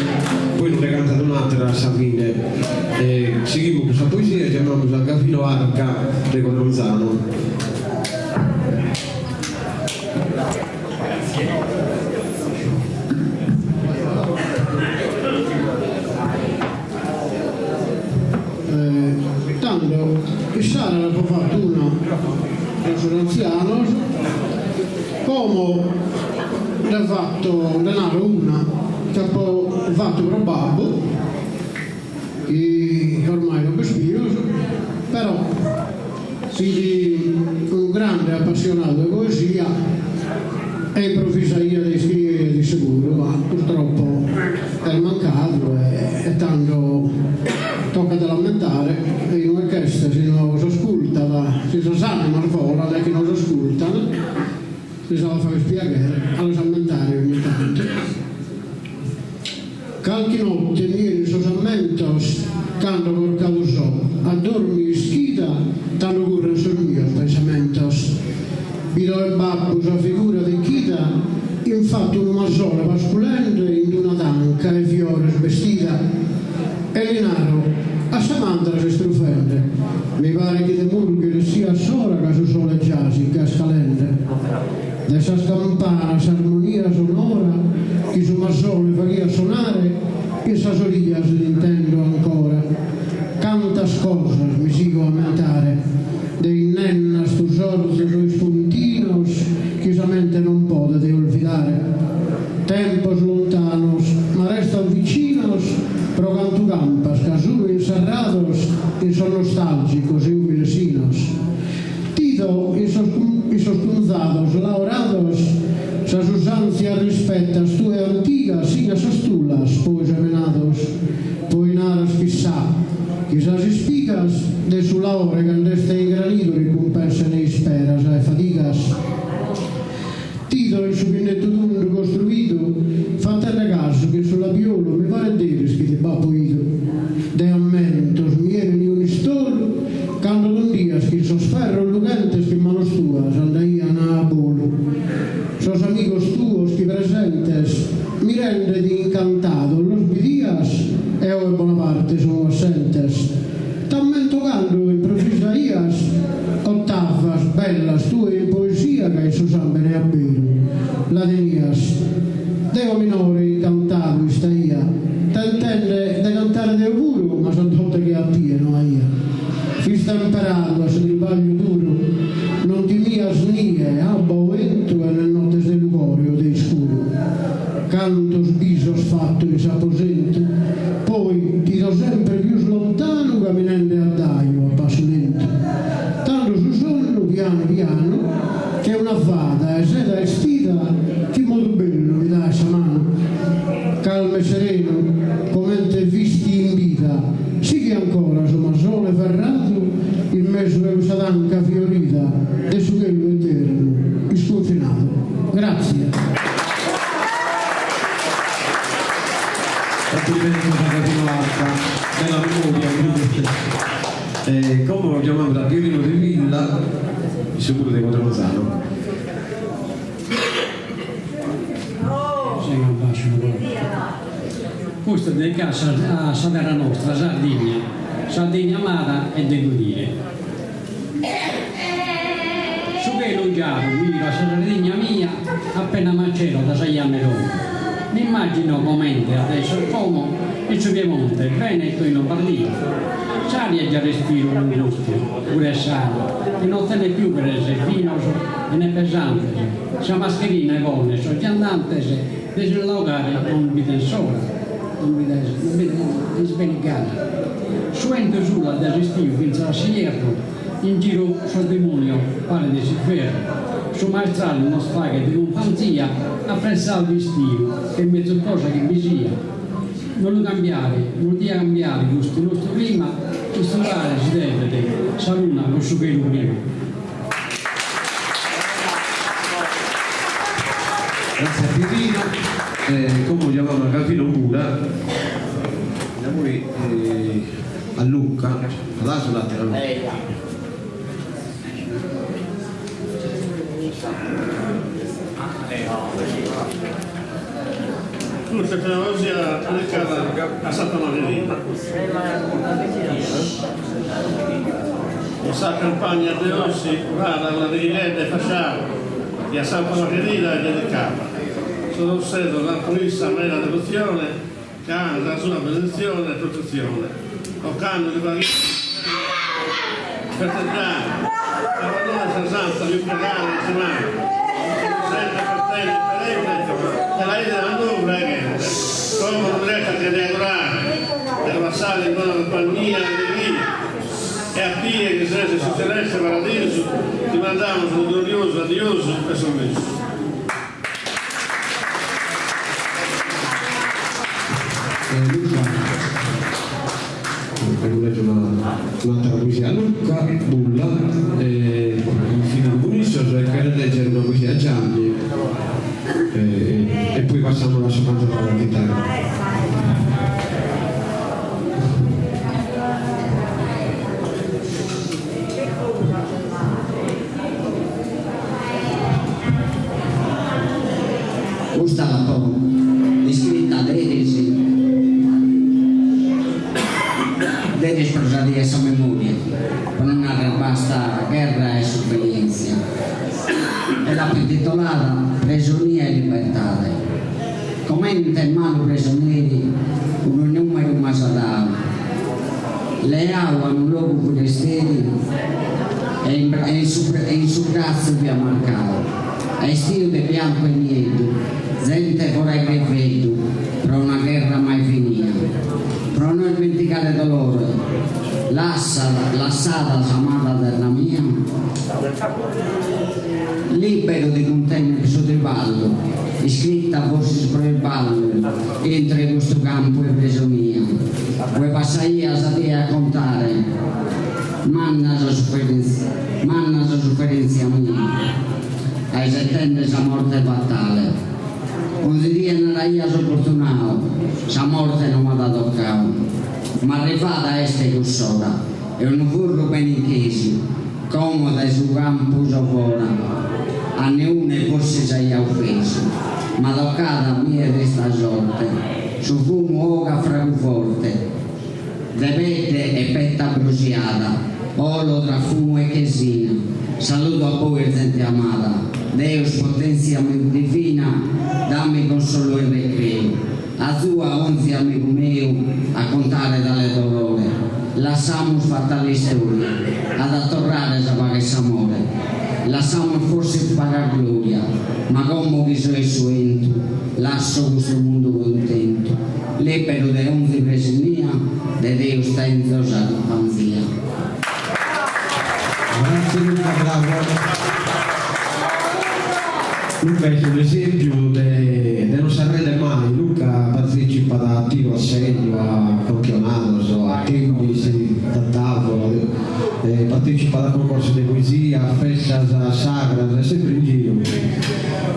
Poi nos nde cantat un'àtera a sa fine. Sighimus cun sa poesia e giamamus a Gavino Arca de Codronzanu. Tando, issara nd'apo fatu una pro sos antzianos, como nde fato, nde naro una chi apo fatu pro babbu, chi ormai non b'est pius, però fit unu grande appassionadu de poesia e improvvisaiat e iscriiat isse puru, ma purtroppo est mancadu e tando tocat de l'ammentare e inue ch'est si nos ascultat, si sas animas volan e chi nos ascultan, lis at a fagher piaghere a los ammentare ogni tantu. Calchi notte mi 'enin sos ammentos cando corcadu so a dormire ischida tando curren sos mios pensamentos. Bido 'e babbu sa figura dechida in fattu unu masone pasculende in d'una tanca 'e fiores bestida e li naro, a sa mandra ses trufende? Mi paret chi de murghere siat s'ora ca su sole già si ch'est calende. De sas campanas s'armonia sonora chi su masone faghiat sonare in sas orijas l'intendo ancora. Cantas cosas mi sigo a ammentare de innennas, tusorzos o ispuntinos chi sa mente non podet olvidare. Tempos lontanos ma restan vicinos pro cantu campas ca sunu inserrados in sos nostalgicos e umiles sinos. T'ido in sos in sos cunzados laorados sas usantzias rispettas tue antigas sina sas tulas poi semenados poi naras chissà chi sas ispigas de su laore cand'est ingranidu ricumpensen isperas e fadigas. T'ido in su pinnettu tundu costruidu fatende casu chin su labiolu mi paret deris chi ti b'apo 'idu. De ammentos mi 'enin un'istolu cando tundias chin sos ferros lughentes ch'in manos tuas andaian a bolu. Sos amigos tuos chi presentes mirendedi incantados los bidias e oe bona parte sun assentes. T'ammento cando improvvisaias ottavas bellas tue in poesia ca in su sambene abberu la tenias. Deo minore incantadu istaia tentende de cantare deo puru ma sa dote che a tie no aia. Fis temperadu a su tribagliu duru non timias nie, abba o 'entu e ne nottes de lugore o de iscuru. Cantos bisos fatto in s'aposentu, poi t'ido sempre pius lontanu caminende addaju a passu lentu. Tando su sonnu pianu pianu che una fada 'e seda 'estida chin modu bellu mi daet sa manu. Calmu e serenu comente fisti in vida sighi ancora su masone ferradu in mesu 'e custa tanca fiorida de su chelu eternu iscunfinadu. Grazie. Cumplimentos a Gavino Arca, bella memoria quindi. E como giamamus a Pierino de Villa, issu puru de Codronzanu. Custa est dedicada a sa terra nostra, Sardigna, Sardigna amada e de godire. Su chelu giaru miro a sa Sardigna mia appena m'accero da sa janna 'e domo. M'immagino comente at esser como in su Piemonte, Veneto e in Lombardia. S'aria già respiro cun gustu, pura e sana, chi non tenet piuberes finos e ne pesantes, sa mascherina 'e ponner sos viandantes de si la 'ogare non biden s'ora, non biden non biden lis benit gana. Su 'entu sulat dae s'istiu fintzas a s'ierru, In giru sos dimonios paret de s'inferru, su maestrale nos faghet cumpanzia, apressadu d'istiu ch'est mezus cosa chi bi sia. Non lu cambiare, non dia cambiare custu nostru clima, istudare si devet sa luna cun su chelu prima. Grazie a Pierino, e como giamamus a Gavino Mura, da poi A Luca, la das un'àtera Luca. Custa est una poesia dedicada a Santa Margherita. In sa campagna de Ossi b'at una dighighedda 'e fasciau chi a Santa Margherita est dedicada. Sos ossesos an pro issa meda devotzione ca an sa sua beneditzione e protetzione. Ocannu si faghiat festeggiare ca pro nois sa Santa pius pregada in simana, sempre festende diferente e la 'iden a nou preghende. Como non restat che de adorare, de passare in bona cumpagnia e allegria. E a tie chi ses in su celeste paradisu ti mandamus unu gloriosu adiosu e sorrisu. Luca, devo leggere un'altra poesia. Luca Bulla, finimus cun issos e cheret leggere una poesia a Gianni e poi passamus a su cantadore a chitarra. Custa l'apo iscrita deris, deris pro sa die 'e sa memoria, pro non narrer basta gherra e sufferentzia, e l'apo intitolada Presonia e libertade. Comente malu presoneri unu numeru m'as dau, leau a unu logu furesteri e in su bratzu fia marcau, estiu de biancu e nieddu, zente fora 'e cherveddu pro una gherra mai finia, pro no ismentigare dolore, lassada s'amada terra mia. Liberu de cuntenner su triballu, iscrita forsis pro isballu intro 'e custu campu 'e presonia, ue passaia sa die a contare manna sa manna sa suferentzia mia, aisettende sa morte fatale. Onzi die naraia so fortunau, sa morte no m'at tocau, ma arrivada est cuss'ora e unu furru bene inchesu, Como dae su campu so fora, a neune forsis aia ofesu, ma tocada a mie trista sorte, su fumu 'ogat fragu forte, de pedde e petta brusiada, 'olo tra fumu e chesina, saludo a bois zente amada, Deus potenzia divina, dami consolu e recreu. Azua onzi amigu meu a contare tale dolore, lassamus fatale istoria, at a torrare sa paghe e s'amore. Lassamus forsis paga gloria, ma como chi so 'e su 'entu, lasso custu mundu cuntentu, liberu de onzi presonia, de Deus tenzo sa cumpanzia. Grazie Luca, bravo. Luca est un'esempiu de de non s'arrender mai, Luca partecipat a tiru a segnu, a campionados, a tennis da tavola, partecipat a concorsos de poesia, a festas, a sagras, est sempri in giru.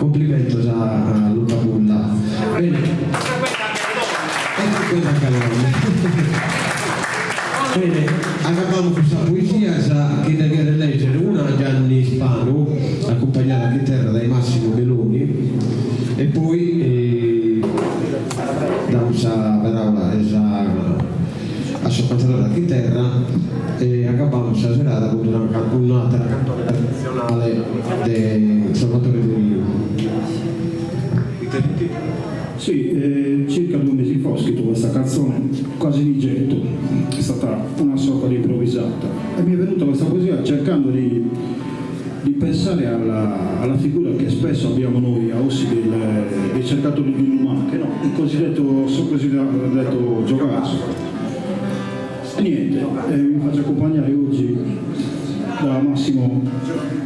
Cumplimentos a Luca Bulla. Bene. E frecuenta anche a donne. Bene, agabamus cun sas poesias chi nde cheret lègere una Gianni Spanu, acumpagnadu a chiterra dae Massimo Meloni, e poi damus sa paraula a su cantadore a chiterra e agabamus sa serada cun un'àtera cantone traditzionale de Salvatore Deriu. Sì, circa due mesi fa ho scritto questa canzone quasi di getto, è stata una sorta di improvvisata e mi è venuta questa poesia cercando di, di pensare alla, alla figura che spesso abbiamo noi a Ossi del, dei cercatori di lumache, no? il cosiddetto, cosiddetto giocasso. E niente, eh, mi faccio accompagnare oggi da Massimo,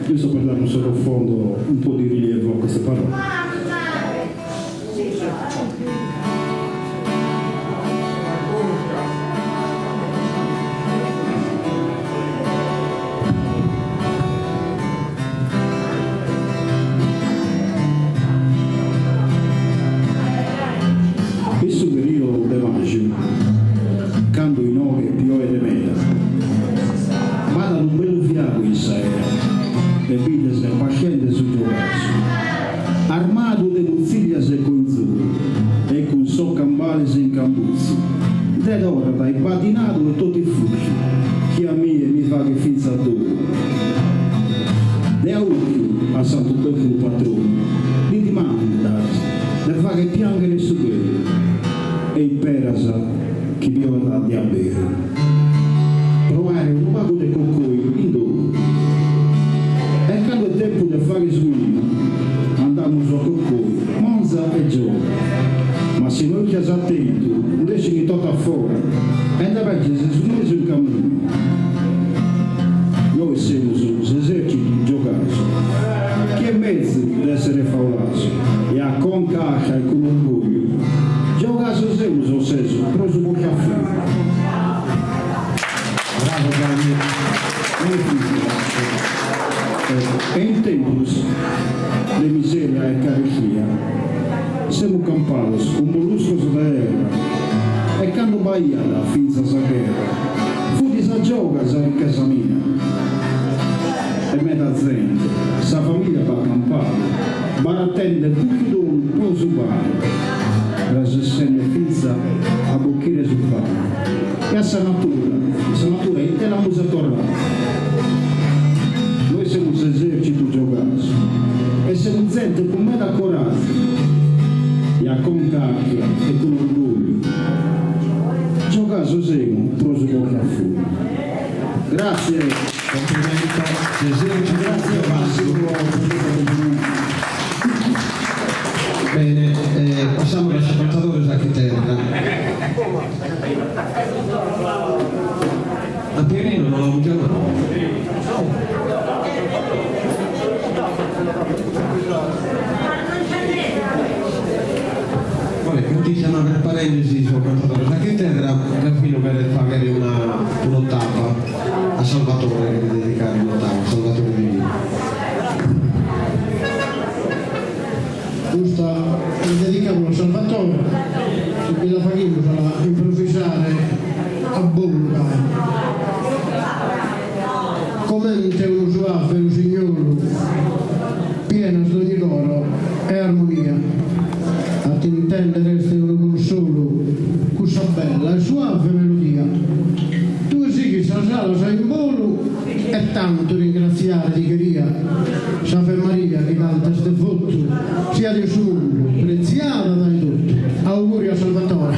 giusto per dare un sottofondo, un po' di rilievo a queste parole. In su periodu de maju, cando inoghe pioet meda, b'at unu bellu fiagu in s'aera e bides pascende su giogassu, armadu de mutziglias e coinzuru e cun. cambutzu, nde torrat imbadinadu e totu iffusu, chi a mie mi faghet fintzas dolu. De aùcchiu a Santu Bèfulu patronu, li dimandas de fagher pianghere su chelu e isperas chi pioat de abberu. Pro aere unu pagu de cocoi in domu. E cando est tempus de fagher su 'inu, andamus a cocoi, monza e gioga. Ma si no istas atentu, nd'essin totu a fora e nde perdes su mesu in caminu. Nois semus s'esercitu giogasu, chi est mezus de essere faulasu e a conca arta e cun orgogliu, giogasu semus o ses pro su portafogliu. Bravo Gianni. E in tempus de miseria e carestia semus campados cun molluscos de terra e cando b'aiat fintzas sa gherra fut sa gioga sa richesa mia e meda zente sa familia b'at campadu baratende custu donu pro su pane resessende fintzas a bochire su pane e a sa natura sa natura ite l'amus a torrare nois semus s'esercitu giogasu e semus zente cun meda corazu e a conca arta e cun orgogliu giogasu semus pro su portafogliu grazie Complimento, s'esercito grazie giogasu. Massimo per questo complimento. Bene, passiamo a Salvatore sa chiterra. A Pierino non l'avevo chiamato. Vabbè, continuiamo per parentesi sul cantatore sa chiterra, Gavino per fare una, un'ottava a Salvatore, che deve dedicare un'ottava, a Salvatore Divino. Custa la dedicamus a Salvatore, si bi la faghimus a la improvisare a bolu gai. Comente unu suave usignolu pienas dogni coro 'e armonia. A t'intender est unu consolu cussa bella e suave melodia. Tue sighis sas alas in bolu e tantu ringratziare ti cheria, s'Ave Maria chi cantas devotu siat in su mundu pretziada dae totu. Auguri a Salvatore.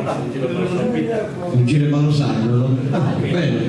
Un giro 'e ballos sardos? Bene.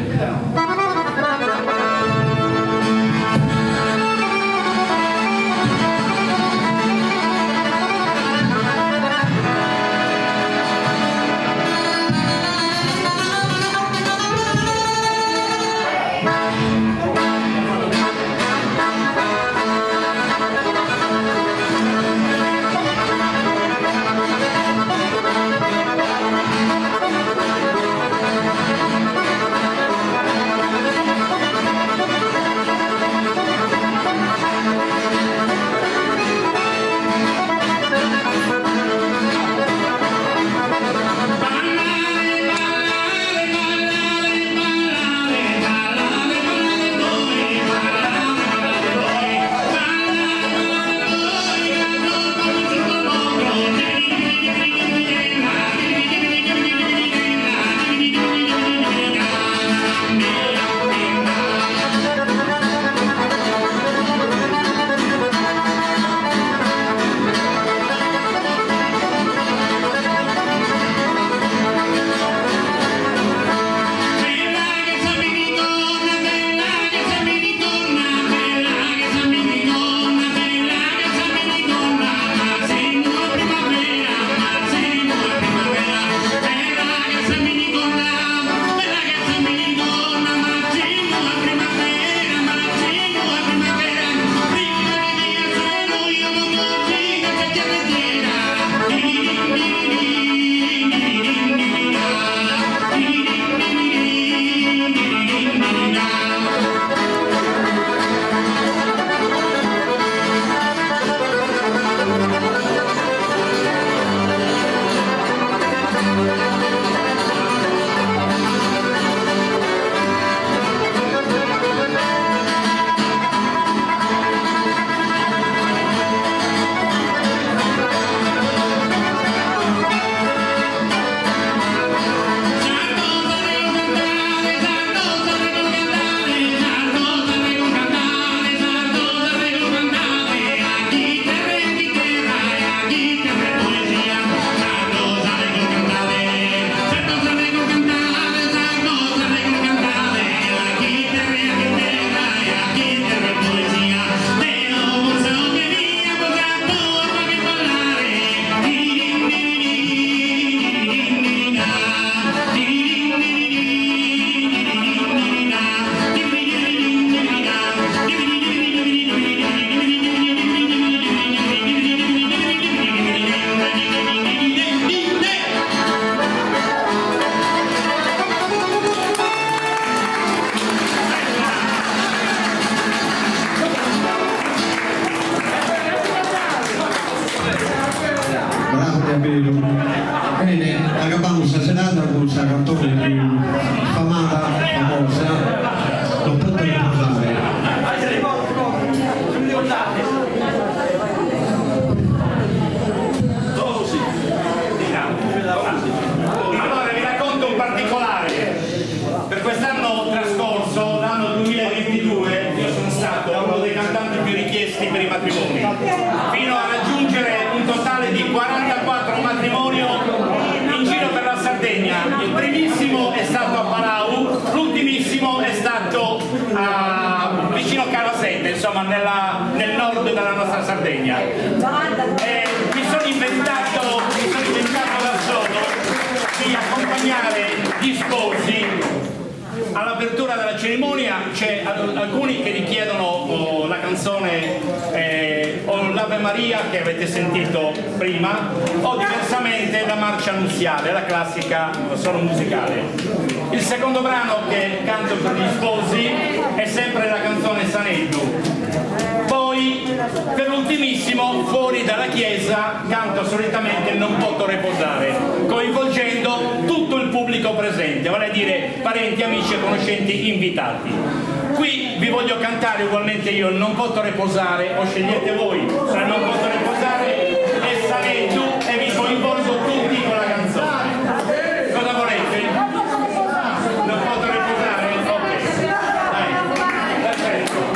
Bravo de aberu. Bene, agabamus sa serada cun sa cantone pius famada, famosa, Non potto riposare. Allora vi racconto un particolare. Per quest'anno trascorso, l'anno 2022, io sono stato uno dei cantanti più richiesti per i matrimoni, fino a raggiungere un totale di 44 matrimoni in giro per la Sardegna. Il primissimo è stato a Palau, l'ultimissimo è stato a, vicino a Calasette, insomma nella, nel nord della nostra Sardegna. E mi sono inventato, mi sono inventato da solo di accompagnare gli sposi all'apertura della cerimonia. C'è alcuni che richiedono oh, la canzone eh, o l'Ave Maria che avete sentito prima o diversamente la marcia nuziale, la classica solo musicale. Il secondo brano che canto per gli sposi è sempre la canzone Saneddu. Poi per l'ultimissimo fuori dalla chiesa canto solitamente Non potto reposare, coinvolgendo tutto il pubblico presente, vale a dire parenti, amici e conoscenti invitati. Qui vi voglio cantare ugualmente io Non potto reposare, o scegliete voi tra Non potto reposare e Saneddu e vi coinvolgo tutti con la canzone. Cosa volete? Non potto reposare? Ok. Dai. Perfetto.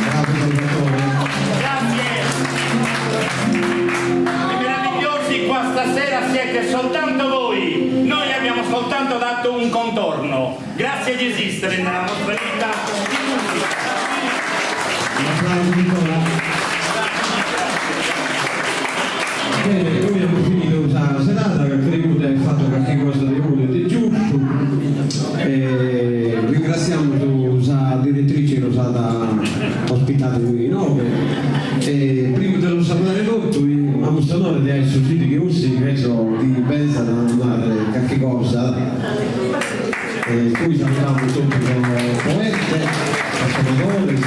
Bravo Salvatore. Grazie. I meravigliosi qua stasera siete soltanto voi. Noi abbiamo soltanto dato un contorno. Grazie di esistere nella nostra vita di musica. Un applauso Nicola. Bene, noi abbiamo finito questa serata, credo di aver fatto qualche cosa di utile e di giusto. E ringraziamo la direttrice che ci ha ospitato qui in nome. E prima di salutare tutto, abbiamo l'onore di essere usciti che ussi, penso di pensa da andare qualche cosa. E poi salutiamo tutti i poeti, i suonatori, e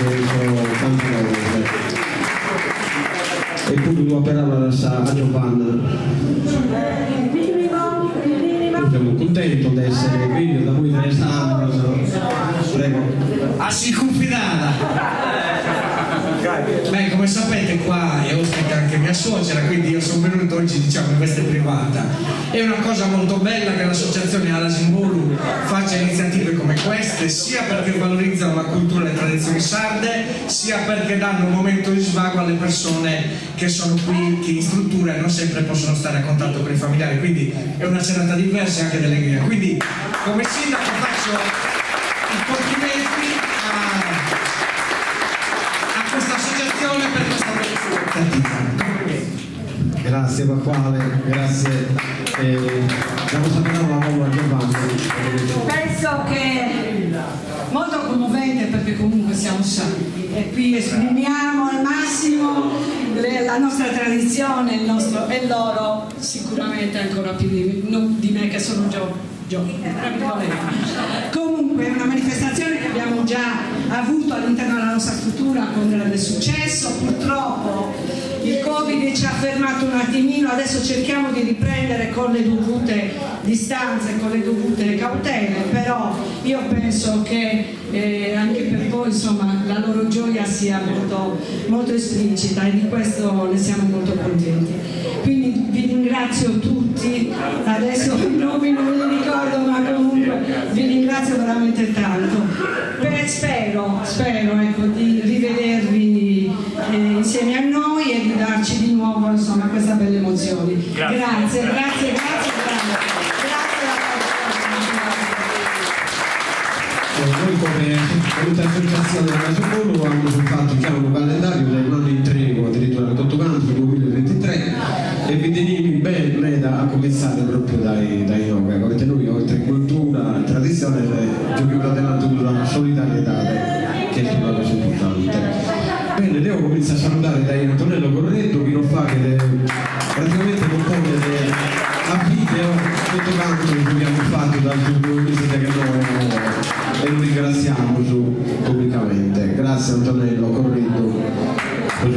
tanti cose. E poi due parola a Giovanna. Noi siamo contenti di essere qui da voi 3 anni. Prego. Ah, si confidata! Beh, come sapete qua è ospite anche mia suocera, quindi io sono venuto oggi diciamo in veste privata. È una cosa molto bella che l'associazione Alasimbolu faccia iniziative come queste, sia perché valorizzano la cultura e le tradizioni sarde, sia perché danno un momento di svago alle persone che sono qui, che in struttura e non sempre possono stare a contatto con i familiari, quindi è una serata diversa e anche d'allegria. Quindi come sindaco faccio i complimenti a questa associazione per questa bellissima iniziativa. Complimenti. Grazie Pasquale, grazie. Diamo la parola a Giovanni. Penso che molto commovente perché comunque siamo sardi e qui esprimiamo al massimo la nostra tradizione, il nostro, e loro sicuramente ancora più di, non di me che sono giovane. Comunque è una manifestazione che abbiamo già avuto all'interno della nostra struttura con grande successo. Purtroppo il Covid ci ha fermato un attimino, adesso cerchiamo di riprendere con le dovute distanze, con le dovute cautele, però io penso che anche per voi insomma, la loro gioia sia molto, molto esplicita e di questo ne siamo molto contenti. Quindi vi ringrazio tutti, adesso i nomi non me li ricordo, ma comunque vi ringrazio veramente tanto. Spero ecco, di rivedervi insieme a noi e di darci di nuovo insomma, questa bella emozione. Grazie, grazie, grazie, grazie. Noi come associazione della Soccorro abbiamo fatto diciamo, un calendario dell'anno in tregua, addirittura tutto quanto, 2023, e vi teniamo bene da a cominciare proprio dai yoga. Come noi oltre cultura e tradizione giochiamo davanti la solidarietà, che è una cosa importante. Bene, devo cominciare a salutare dai Antonello Corretto, che non fa che praticamente compone a video tutto quanto che abbiamo fatto dal 2019 e lo ringraziamo su, pubblicamente. Grazie Antonello Corretto per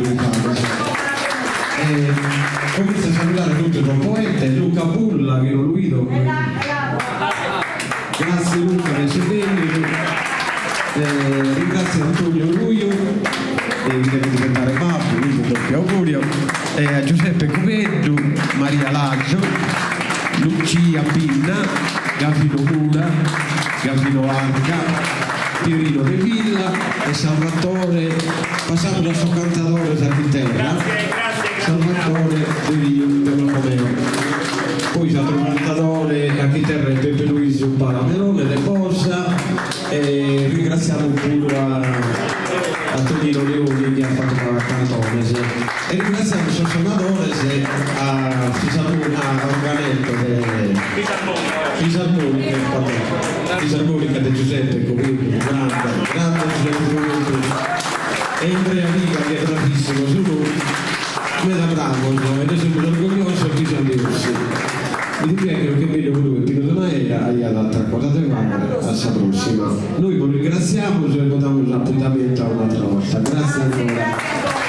e comincio a salutare tutti i poeti, Luca Bulla che non lo vedo. Grazie Luca per essere venuto. Ringrazio Antonio Ruio e vi deve diventare babbo, quindi doppio augurio. A Giuseppe Cubeddu, Maria Laggio, Lucia Pinna, Gavino Mura, Gavino Arca, Pierino De Villa e Salvatore, passiamo dal suo cantatore Sarchiterra, Salvatore De Rio de Romeo. Poi c'è altro cantatore a chitarra è Peppe Luigi Paramelone De Bossa e ringraziamo pure a Tonino Leoni che ha fatto la cantone e ringraziamo il suonatore a Organetto Fisarmonica, Fisarmonica di Giuseppe Covini, grande, grande Giuseppe Covini e Andrea Riga che è bravissimo, sono mega bravo e adesso sono orgoglioso e bisogna dirsi. Mi dispiace che meglio quello che Pino Donaera agli altra cosa del alla prossima. Noi vi ringraziamo e vi diamo un appuntamento un'altra volta. Grazie ancora.